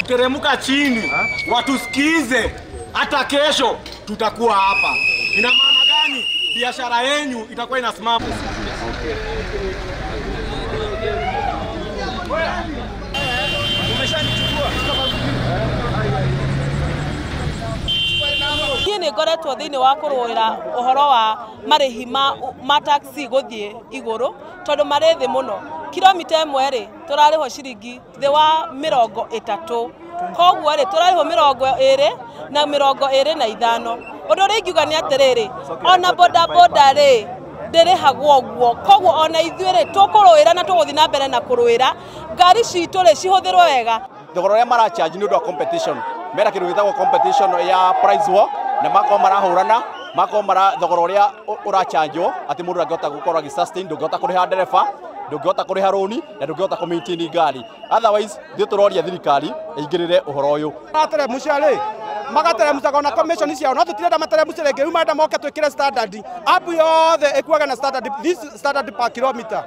Wakiteremuka chini watusikize, hata kesho tutakuwa hapa. Ina maana gani? Biashara yenu itakuwa inasimama. Niĩ nĩ ngoretwo thĩinĩ wa kũrũĩra ũhoro wa marĩhi ma taxi gũthiĩ igũrũ tondũ marĩ thĩ mũno. Kilomita ĩmwe rĩ tũrarĩhwo ciringi thĩ wa 30, koguo rĩ tũrarĩhwo 25 na 25. Ũndũ ũrĩa ingiuga nĩ atĩrĩrĩ, ona bodaboda rĩ ndĩrĩhagwo ũguo, koguo ona ithuĩ rĩ tũkũrũĩra na tũgũthiĩ na mbere na kũrũĩra ngari citũ rĩ cihũthĩrwo wega. Thogora ũrĩa maracharge nĩ ũndũ wa competition, mena kĩndũ gĩtagwo competition ya price war, na makorwo marahũrana, makorwo mara thogora ũrĩa ũrachanjwo atĩ mũndũ ndangĩhota gũkorwo agĩ sustain, ndũngĩhota kũrĩha ndereba, ndũngĩhota kũrĩha rũni na ndũngĩhota kũ maintain ngari. Otherwise ithuĩ tũroria thirikari ĩingĩrĩre ũhoro ũyũ. Marateremũcia rĩ magateremũcaga ona commission ciao, no tũtirenda materemũce rĩngĩ, rĩu marenda moke twĩkĩre standard, app yothe ĩkuaga na standard, this standard per kilometer.